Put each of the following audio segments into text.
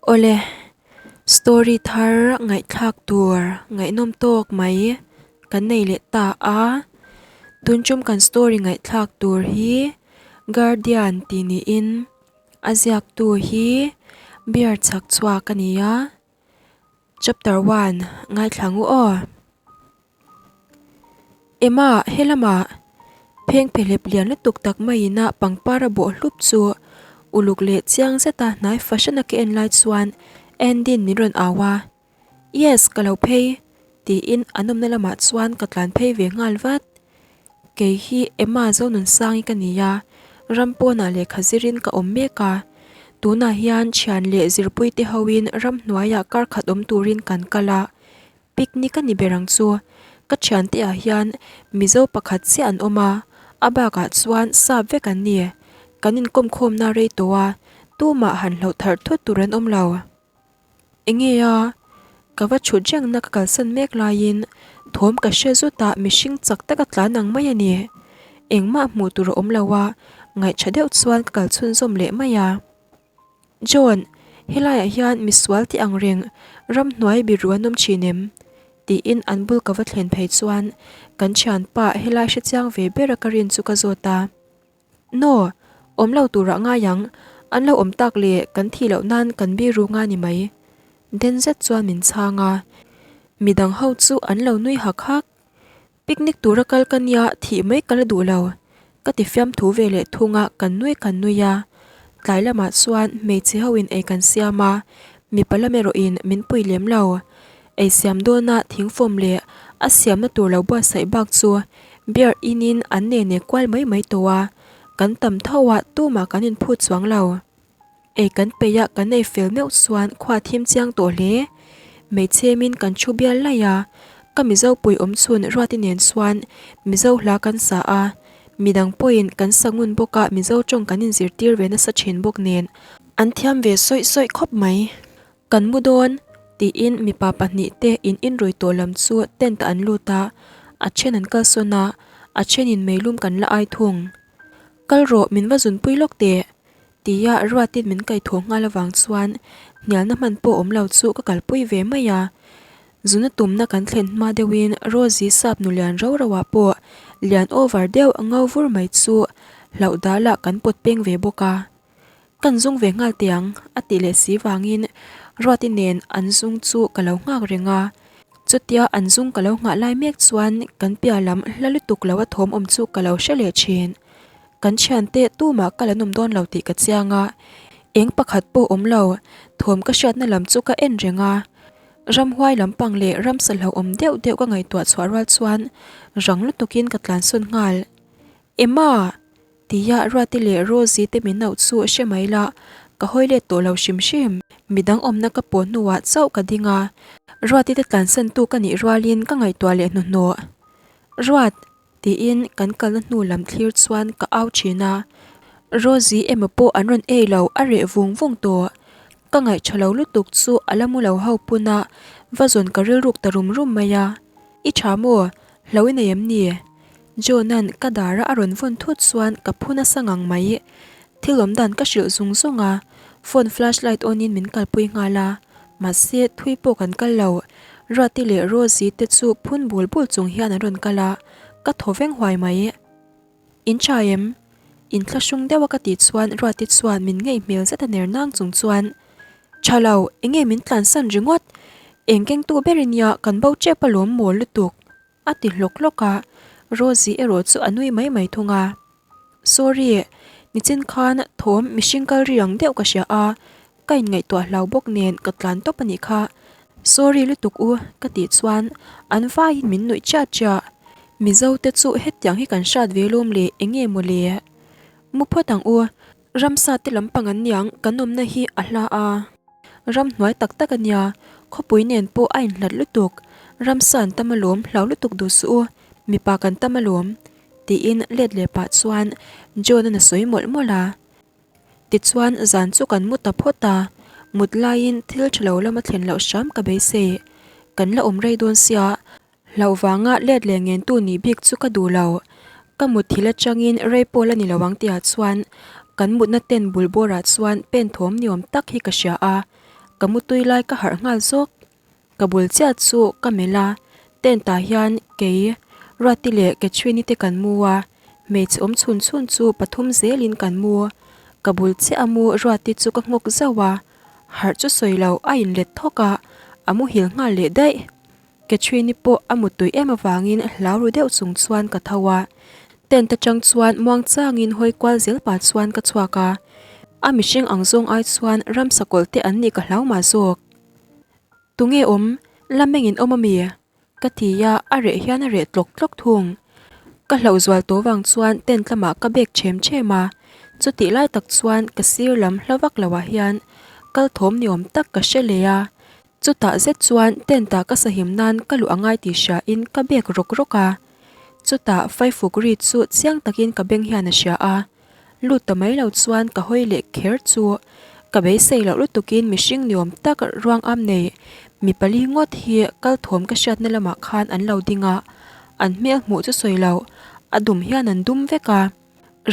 Awle, story thar ngaihthlak tur ngaihnawm tawk mai kan nei leh ta a. Tun tum kan story ngaihthlak tur hi Guardian tih niin a ziaktu hi beer chhak chhuak a ni a. Chapter one ngaithla ngu aw. Emma, helamah pheng phehlep lian lutuk tak maiin a pangpar a bawh hlup chu uluk leh chiang zeta hnai fashion a ka en lai chuan Andy-in min rawn au a, Yes, ka lo phei, tiin an awmna lamah chuan ka tlan phei ve nghal vat. Kei hi Emma Zonunsangi ka ni a, ram pawnah lehkha zirin ka awm mek a. Tunah hian thian leh zirpuite hoin ramhnuaiah kar khat awm turin kan kal a, Picnic a ni ber ang chu. Ka thiante ah hian Mizo pakhat chiah an awm a, a bakah chuan sap vek an ni. Kan inkawm khawmna rei tawh a, tumah han hlauh tharh thut tur an awm lo. Enge a? Ka va chhut rengna ka kalsan mek laiin thawm ka hre zut a mihring chak taka tlan ang mai a ni. Engmah hmuh tur a awm lo a, ngaihṭha deuh chuan ka kal chhunzawm leh mai a. John, helaiah hian misual tih ang reng ramhnuai biru an awm thin em? tiin an bul ka va thlen phei chuan kan thianpa helai hre chiang ve bera ka rin chu ka zawt a. No, awm lo turah ngai ang, an lo awm tak leh kan thih loh nan kan biru nga ni mai. Den zet chuan min chhang a, midang ho chu an lo nui hak hak. Picnic tura kal ka nia thih mai ka la duh lo. Ka ti fiamthu ve leh thung a, kan nui kan nui a. Tlai lamah chuan hmeichhe ho in ei kan siam a, mipa lam erawh in min pui lem lo. Ei siam dawna thingfawm leh a siamna tur lo buatsaih bak chu beer in in an ne ne kual mai mai tawh a, kan tam tho a tumah kan inphut chuang lo. Ei kan peih a kan ei fel meuh chuan khua thim chiang tawh hle. Hmeichhe min kan thu bial laih a, ka Mizo pui awm chhun Ruati nen chuan Mizo hla kan sa a, midang pawhin kan sa ngun bawk a Mizo tawng kan inzirtir ve nasa thin bawk nen an thiam ve sawih sawih khawp mai. Kan mu dawn tiin mipa pahnih te in inrui tawh lam chu tent ah an lut a, a then an kalsawn a, a thenin meilum kan la ai thung. Kal rawh min va zunpui lawk teh. Tia Ruatin min kaihthawh nghal avang chuan hnialna hman pawh awm lo chu ka kalpui ve mai a. Zuna tumna kan thlen hma deuhin Rosie sap nu lian rau rauah pawh lian over deuh ngo vur mai chu hlauh dalah kan pawt peng ve bawk a. Kan zung ve nghal teh ang a tih leh si vangin Ruati nen an zung chu ka lo nghak reng a. Chutia an zung ka lo nghah lai mek chuan kan piah lam hla lutuk lo a thawm awm chu ka lo hre leh thin. Kan thiante tumah ka la nawm dawn lo tih ka chiang a, eng pakhat pawh awm lo, thawm ka hriatna lam chu ka en reng a. Ramhuai lampang leh ramsa hlauhawm deuh deuh ka ngaihtuah chhuah rual chuan rang lutukin ka tlansawn nghal. Emma! Tia Ruati leh Rosie te min auh chu hre mai la, ka hawi let tawh lo hrim hrim. Midang awmna ka pawh hnuah chauh ka ding a, Ruati te tlansantu ka nih rualin ka ngaihtuah leh hnuhnawh. Ruat! Tiin kan kalna hnu lam thlir chuan ka au thin a, Rosie emaw pawh an rawn ei lo a reh vung vung tawh. Ka ngaih tha lo lutuk chu a la mu lo ho pun a, va zawn ka rilruk ta rum rum mai a. I tha maw? Hlo i nei em ni? John-a'n ka dara a rawn vawn thut chuan ka phu nasa ngang mai. Thil awm dan ka hrilh zung zung a, phone flashlight on in min kalpui nghal a, mahse thui pawh kan kal lo. Ruati leh Rosie te chu phun bul bul chung hian an rawn kal a, ka thaw veng huai mai. In tha em? In thlahrung deuh a ka tih chuan Ruati chuan min ngei hmel zet a ner nang chung chuan, Tha lo, enge min tlansan ringawt? Eng kengtu ber i nia, kan bo tep alawm mawl lutuk. A ti hlawk hlawk a, Rosie erawh chu a nui mai mai thung a. Sorry, nichin khan thawm mihring kal ri ang deuh ka hria a, ka inngaihtuah hlau bawk nen ka tlan tawp a nih kha. Sorry lutuk u, ka tih chuan an vaiin min nuih chiah chiah. Mizo te chu hetiang hi kan hrat ve lawm le, enge maw le? Mu phawt ang u, ramsa te lampang an niang kan awmna hi a hla a. Ramhnuai tak tak a nia, khawpui nen pawh a inhlat lutuk. Ramsa an tam alawm, hlau lutuk duh suh u, mipa kan tam alawm, tiin let leh pah chuan John-a'n a sawi mawlh mawlh a. Tichuan zan chu kan mu ta phawt a, mut laiin thil tha lo lama thlen loh hram ka beisei. Kan la awm rei dawn sia, Hlauh vanga let leh ngentu nih bik chu ka duh lo. Ka mutthil atangin rei pawh la ni lo ang tihah chuan kan mutna ten bul bawrah chuan pen thawm ni awm tak hi ka hria a. Ka mutui lai ka harh nghal zawk. Ka bul chiah chu ka melh a, tent ah hian kei, Ruati leh Catherine-i te kan mu a, hmeichhe awm chhun chhun chu pathum zelin kan mu. Ka bul chiah a mu Ruati chu ka nghawk zauh a, harh chu sawi lo a inlet thawk a, a muhil nghal leh daih. Catherine-i pawh a muttui em avangin hlau ru deuh chung chuan ka tho a, tent atang chuan muangchangin hawi kual zel pah chuan ka chhuak a, a mihring ang zawng ai chuan ramsa kawlh te an nih ka hlau mah zawk. Tunge awm? La mengin awm ami? Ka ti a, a reh hian a reh tlawk tlawk thung. Ka hlauh zual tawh vang chuan tent lamah ka bek ṭhem ṭhem a, chutih lai tak chuan ka sir lam hla vak loah hian kal thawm ni awm tak ka hre leh a, Chutah zet chuan tent ah ka sahim nan ka luh a ngai tih hria in ka bek rawk rawk a. Chutah faifuk ri chu chiang takin ka beng hian a hria a. Lut ta mai lo chuan ka hawi leh kher chu ka beisei loh lutukin mihring ni awm tak ruang am nei mi pali ngawt hi kal thawm ka hriatna lamah khan an lo ding a. An hmel hmuh chu sawi lo, a dum hian an dum vek a.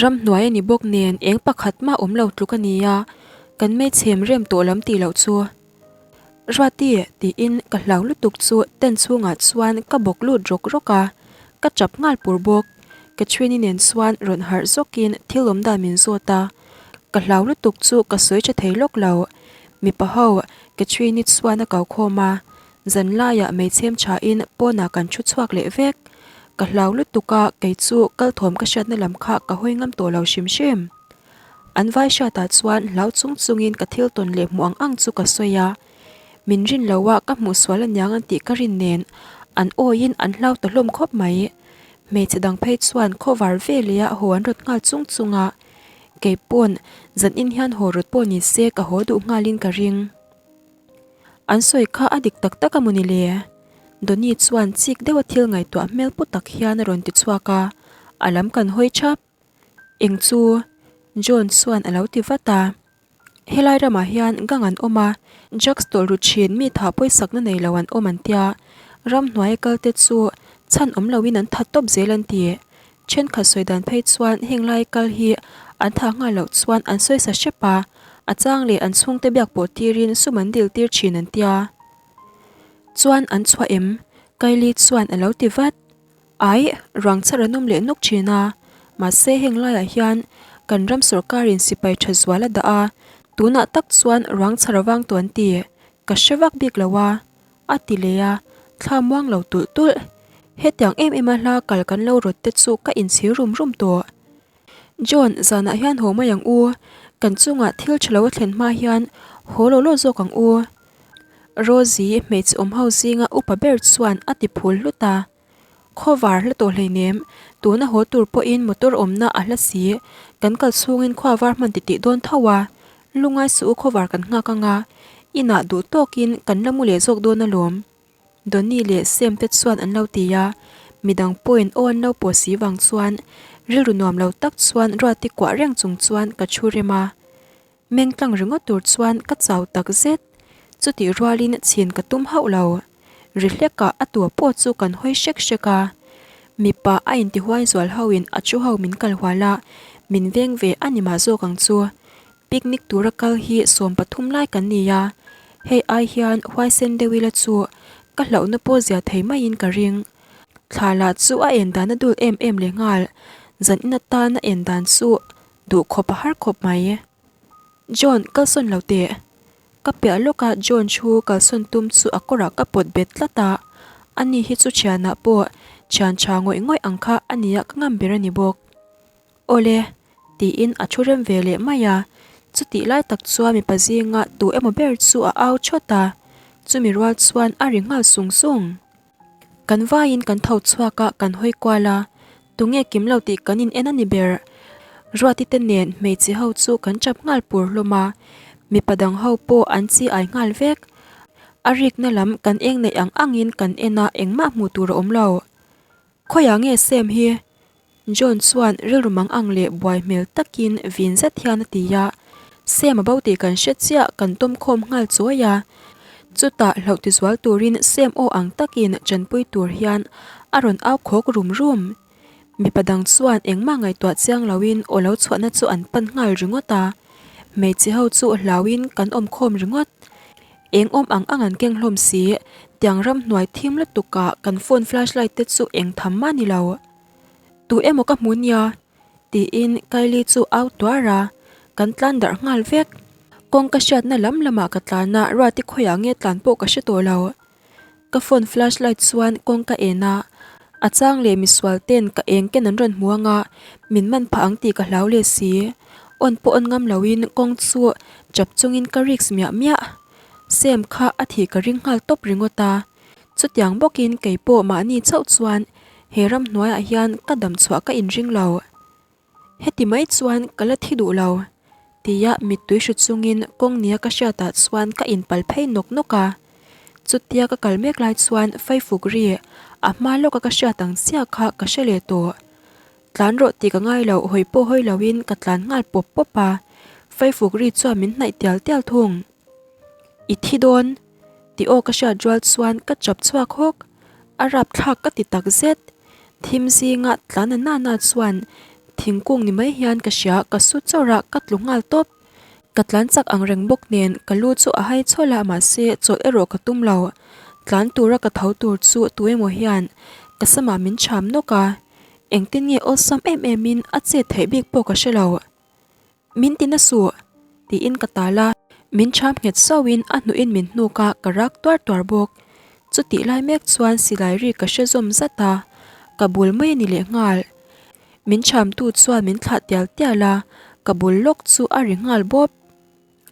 Ramhnuai a ni bawk nen eng pakhat mah awm lo tluk a ni a, kan meichhem rem tawh lam tih loh chu. Ruati tiin ka hlau lutuk chu tent chhungah chuan ka bawk lut rawk rawk a, ka tap nghal pur bawk. Catherine-i nen chuan rawn harh zawkin thil awm dan min zawt a, ka hlau lutuk chu ka sawi tha thei lawk lo. Mipa ho Catherine-i chuan a kau khawm a, zan laiah meichhem thain pawnah kan thu chhuak leh vek. Ka hlau lutuk a, kei chu kal thawm ka hriatna lam kha ka hawi ngam tawh lo hrim hrim. An vai hriatah chuan hlau chung chungin ka thil tawn leh hmuh ang ang chu ka sawi a, min rin lo a ka hmuh sual aniang an tih ka rin nen an awiin an hlau ta hlawm khawp mai. Hmeichhe dang phei chuan khawvar ve leh a haw an rawt nghal chung chung a, kei pawn zan in hian haw rawt pawh ni se ka haw duh nghalin ka ring. An sawi kha a dik tak tak a maw ni le? Donny chuan chik deuha thil ngaihtuah hmel pu tak hian a rawn ti chhuak a, a lam kan hawi thap. Eng chu? John chuan a lo ti vat a. Helai ramah hian gang an awm a, drugs tawlh ru thin mi thah pawisakna nei lo an awm an tia. Ramhnuaia kal te chu chhan awm loin an that tawp zel an ti. Thenkhat sawi dan phei chuan heng lai kal hi an thah nghal loh chuan an sawi sa hrep a, a chang leh an chhungte biak pawh tirin sum an dil tir thin an tia. Chuan an chhuah em? Kylie chuan a lo ti vat. Aih, ruang chhar an awm leh nawk thin a, mahse heng laiah hian kan ram sawrkarin sipai tha zual a dah a, tunah tak chuan ruang chhar a vang tawh an ti, ka hre vak bik lo a, a ti leh a, thla muang lo tulh tulh. Hetiang em em a hla kal kan lo rawt te chu ka inchhir rum rum tawh. John, zanah hian haw mai ang u, kan chungah thil tha lo a thlen hma hian haw lo law zawk ang u. Rosie hmeichhe awm ho zinga upa ber chuan a ti phul hlut a. Khawvar hla tawh hleinem, tuna haw tur pawhin motor awmna a hla si, kan kal chhungin khuavar hman titih dawn tho a, lungai suh u khawvar kan nghak anga, inah duh tawkin kan la mu leh zawk dawn alawm. Donny leh Sam te chuan an lo ti a, midang pawhin aw an lo pawh si vang chuan rilru nuam lo tak chuan Ruati kuah reng chung chuan ka thu rem a. Meng tlang ringawt tur chuan ka chau tak zet. Chutih rualin chhin ka tum hauh lo. Ri hlekah a tua pawh chu kan hawi hrek hrek a. Mipa a intihuai zual hoin a chu ho min kal hual a, min veng ve a ni mah zawk ang chu. Picnic tura kal hi 13 lai kan ni a, hei ai hian huaisen deuh ila chu ka hlauhna pawh zia thei maiin ka ring. Thla lah chu a en dan a dul em em lehnghal, zan in atan a en dan chu Duh khawp a har khawp mai. John, kalsawn lo teh. Ka piah lawka John thu kalsawn tum chu a kawrah ka pawt bet tlat a. Ani hi chu thianah pawh thian tha ngawih ngawih ang kha a nia ka ngam ber a ni bawk. Awle, tiin a thu rem ve leh mai a. Chutih lai tak chuan mipa zinga tu emaw ber chu a au thawt a. Chumi rual chuan a ri nghal sung sung. Kan vaiin kan tho chhuak a, kan hawi kual a, tunge kim lo tih kan in en a ni ber. Ruati te nen hmeichhe ho chu kan chap nghal pur hlawm a, mipa dang ho pawh an chi ai nghal vek. A rikna lam kan eng neih ang angin kan en a, engmah hmuh tur a awm lo. Khawiah nge Sam hi? John chuan rilru mang ang leh buai hmel takin vin zet hian a ti a, Sam a bo tih kan hre chiah kan tawm khawm nghal chawi a, chutah hlauh ti zual turin Sam aw ang takin tanpui tur hian a rawn au khawk rum rum. Mipa dang chuan engmah ngaihtuah chiang loin aw lo chhuahna chu an pan nghal ringawt a, hmeichhe ho chu hlauin kan awm khawm ringawt. Eng awm ang ang an keng hlawm si, tiang ramhnuai thim lutuk ah kan phone flashlight te chu eng tham mah ni lo. Tu emaw ka hmu nia? Tiin Kylie chu au tuar a, kan tlan darh nghal vek. Kawng ka hriatna lam lamah ka tlan a, Ruati khawiah nge tlan pawh ka hre tawh lo. Ka phone flashlight chuan kawng ka en a, a chang leh misual ten ka eng ken an rawn hmu anga min man phah ang tih ka hlau leh si. On pawh on ngam loin kawng chu chap chungin ka risk miah miah. Sam kha a thih ka ring nghal tawp ringawt a, chutiang bawkin kei pawh mahni chauh chuan he ramhnuaiah hian ka dam chhuah ka inring lo. Heti mai chuan ka la thi duh lo, tia mittui hru chungin kawng nia ka hriatah chuan ka inpal phei nawk nawk a. Chutia ka kal mek lai chuan Faifuk ri a hma lawka ka hriat ang chiah kha ka hre leh tawh. Tlan rawh tih ka ngai loh hawi pawh hawi loin ka tlan nghal pawp pawp a, Faifuk ri chuan min hnaih tial tial thung. I thi dawn? Tih aw ka hriat rual chuan ka chap chhuak hawk. A rapthlak ka ti tak zet. Thim zinga tlan a nana chuan thingkung ni mai hian ka hria ka su chawrh a ka tlu nghal tawp. Ka tlan chak ang reng bawk nen ka lu chu a hai chhawlh a mahse chawlh erawh ka tum lo. Tlan tura ka tho tur chu tu emaw hian ka samah min cham nawk a, engtin nge awlsam em em in a chet theih bik pawh ka hre lo. Min ti na suh! tiin ka tal a, min cham nghet sauhin a hnuhin min hnuk a, ka rak tuar tuar bawk. Chutih lai mek chuan silai ri ka hre zawm zat a, ka bul mai a ni lehnghal. Min chamtu chuan min thlah tial tial a, ka bul lawk chu a ri nghal bawp.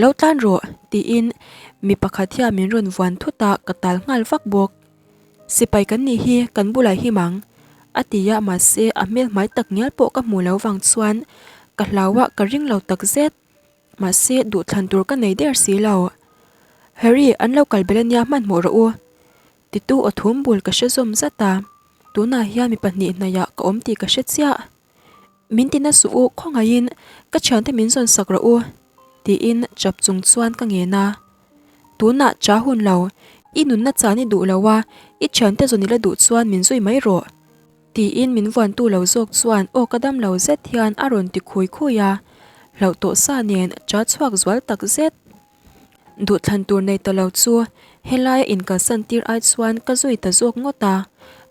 Lo tlan rawh! tiin mi pakhat hian min rawn vuan thut a, ka tal nghal vak bawk. Sipai kan nih hi kan bulah him ang, a ti a mahse a hmel hmai tak ngial pawh ka hmuh lo vang chuan ka hlau a ka ring lo tak zet. Mahse duhthlan tur ka nei der si lo. Harry an lo kal belh ania hmanhmawh rawh u, titu aw thum bul ka hre zawm zat a, tunah hian mi pahnih hnaihah ka awm tih ka hre chiah. Min ti na suh u, khawngaihin ka thiante min zawn sak rawh u, tiin chap chung chuan ka ngen a. Tunah cha hun lo, i nunna chan i duh lo a, i thiante zawn i la duh chuan min zui mai rawh, tiin min vuantu lo zawk chuan aw ka dam lo zet hian a rawn ti khui khui a, hlauh tawh sa nen cha chhuak zual tak zet. Duhthlan tur nei ta lo chu helaia inkalsan tir ai chuan ka zui ta zawk ngawt a,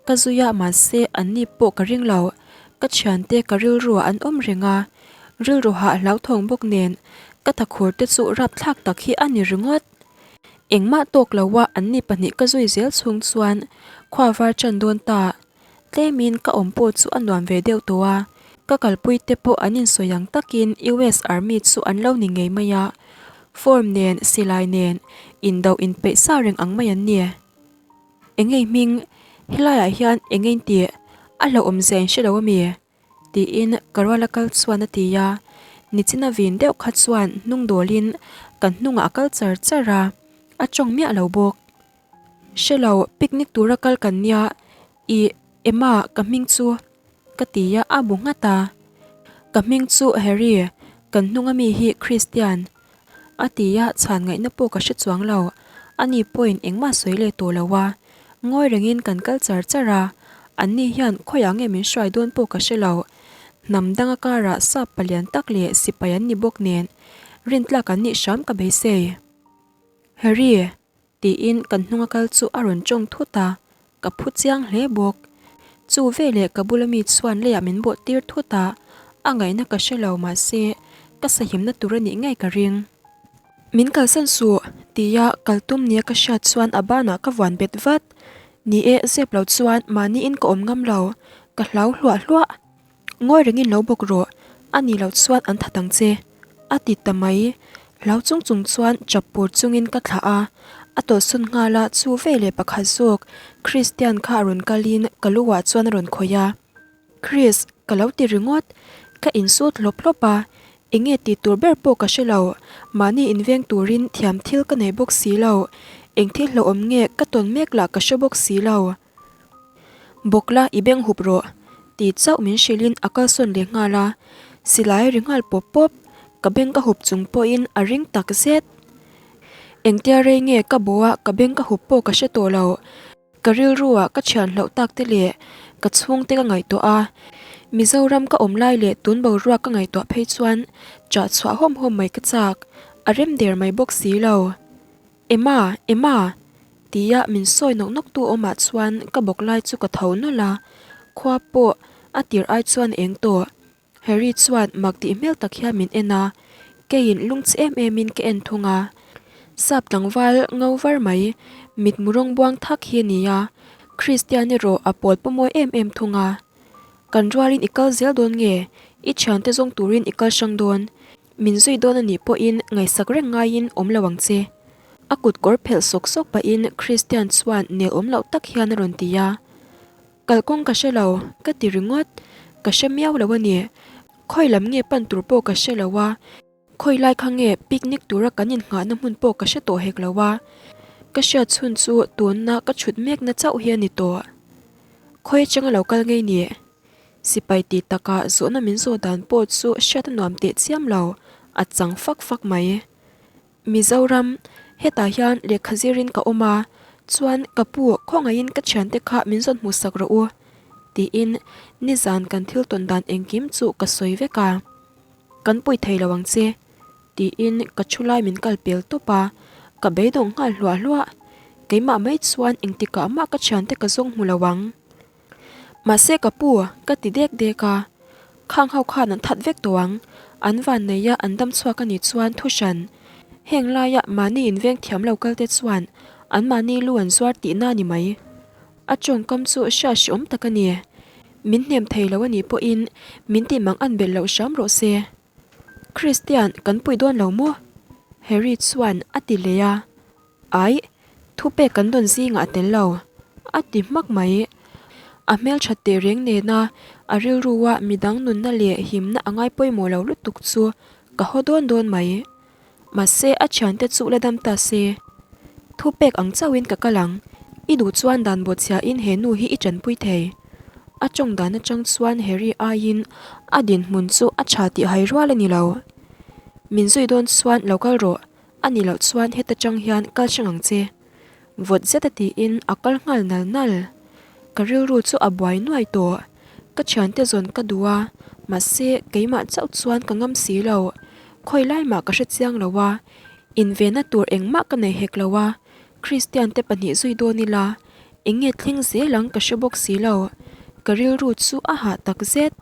ka zui a mahse anni pawh ka ring lo, ka thiante ka rilruah an awm reng a, rilru hah hlauthawng bawk nen ka thakhur te chu rapthlak tak hi a ni ringawt. Engmah tawk loa anni pahnih ka zui zel chhung chuan khua var tan dawn ta. Tlemin ka awm pawh chu a nuam ve deuh tawh a, ka kalpui te pawh an insawi ang takin US Army chu an lo ni ngei mai a, form nen, silai nen, indo inpeih sa reng ang mai an ni. Engei hming, helaiah hian engei tih a hlauhawm zia in hre lo ami? Tiin ka ruala kal chuan a ti a, nichina vin deuh kha chuan hnung dawlin kan hnungah a kal char char a, a tawng miah lo bawk. Hre lo, picnic tura kal kan nia, ih, Emma, ka hming chu, ka ti a, a bu nghat a. Ka hming chu Harry, kan hnunga mi hi Christian, a ti a, chhan ngaihna pawh ka hre chuang lo, ani pawhin engmah sawi leh tawh lo a. Ngawi rengin kan kal char char a, anni hian khawiah nge min hruai dawn pawh ka hre lo. Hnam danga karah sap palian tak leh sipai an ni bawk nen, rintlak an nih hram ka beisei. Harry! Tiin kan hnunga kal chu a rawn tawng thut a, ka phu chiang hle bawk. Chu veleh ka bula mi chuan leiah min bawh tir thut a, a ngaihna ka hre lo mahse ka sahimna tur a nih ngei ka ring. Min kalsan suh! tia kal tum nia ka hriat chuan a banah ka vuan bet vat. Ni e, zep lo chuan mahniin ka awm ngam lo, ka hlau hluah hluah. Ngawi rengin lo bawk rawh, a nih loh chuan an that ang che, a ti ta mai. Hlau chung chung chuan chap pur chungin ka thlah a, a tawlhsawn nghal a, chu veleh pakhat zawk Christian kha a rawn kalin ka lu ah chuan a rawn khawih a. Chris, ka lo ti ringawt, ka insut hlawp hlawp a, enge tih tur ber pawh ka hre lo, mahni inveng turin thiam thil ka nei bawk si lo, eng thil hlauhawm nge ka tawn mek lah ka hre bawk si lo. Bawkla i beng hup rawh, ti chauh min hrilhin a kalsawn leh nghal a, silai a ri nghal pawp pawp, ka beng ka hup chung pawhin a ring tak zet. Engtia rei nge ka bawh a ka beng ka hup pawh ka hre tawh lo, ka rilruah ka thian hlauh tak te leh ka chhungte ka ngaihtuah a, Mizoram ka awm lai leh tun boruak ka ngaihtuah phei chuan chah chhuah hawm hawm mai ka chak, a rem der mai bawk si lo. Emma, Emma! Tia min sawi nawk nawk tu awmah chuan ka bawk lai chu ka tho nawlh a, khua pawh a tir ai chuan eng tawh. Harry chuan mak tih hmel tak hian min en a, keiin lungchhe em emin ka en thung a. Sap tlangval ngo var mai, mitmu rawng buang thak hi a ni a, Christian erawh a pawl pawmawi em em thung a. Kan rualin i kal zel dawn nge? I thiante zawng turin i kal hrang dawn? Min zui dawn a nih pawhin ngaihsak reng ngaiin awm lo ang che. A kut kawr phelh sawk sawk pahin Christian chuan nel awm loh tak hian a rawn ti a. Kalkawng ka hre lo, ka ti ringawt. Ka hre miau lo a ni. Khawi lam nge pan tur pawh ka hre lo a, khawi lai kha nge picnic tura kan innghahna hmun pawh ka hre tawh hek lo a. Ka hriat chhun chu tunna ka chhut mekna chauh hi a ni tawh. Khawi atanga lo kal ngei ni? Sipai tih takah zawhna min zawh dan pawh chu hriat a nuam teh chiam lo, a chang fak fak mai. Mizoram, hetah hian lehkha zirin ka awm a, chuan ka pu khawngaihin ka thiante kha min zawn hmuhsak rawh u, tiin nizan kan thil tawn dan engkim chu ka sawi vek a. Kan pawi thei lo ang che, tiin ka thu lai min kal pel tawp a, ka beidawng nghal hluah hluah. Keimah mai chuan engtikah mah ka thiante ka zawng hmu lo ang. Mahse ka pu, ka ti dek dek a. Khang ho khan an that vek tawh ang. An van nei a an dam chhuak a nih chuan thu hran. Heng laia mahni inveng thiam lo kal te chuan an mahni lu an zuar tihna a ni mai. A tawngkam chu hria hreawm tak a ni. Min hnem thei lo a nih pawhin min tih mang an belh loh hram rawh se. Christian kan pui dawn lo maw? Harry chuan a ti leh a. Aih, thupek kan dawn zingah a tel lo, a ti hmak mai. A hmelthat teh reng nena a rilrua midang nunna leh himna a ngai pawimawh lo lutuk chu ka haw dawn dawn mai. Mahse a thiante chu la dam ta se. Thupek ang chauhin ka kal ang, i duh chuan dan bawhchhiahin he nu hi i tanpui thei. A tawng dan atang chuan Harry aiin a dinhmun chu a tha tih hai rual a ni lo. Min zui dawn chuan lo kal rawh, A nih loh chuan heta tang hian kal hrang ang che. Vawt zet a tiin a kal nghal nal nal. Ka rilru chu a buai nuai tawh. Ka thiante zawn ka duh a, mahse keimah chauh chuan ka ngam si lo. Khawi lai mah ka hre chiang lo a, invenna tur engmah ka nei hek lo a, Christian te pahnih zui dawn ila, eng nge thleng zel ang ka hre bawk si lo. Ka rilru chu a hah tak zet.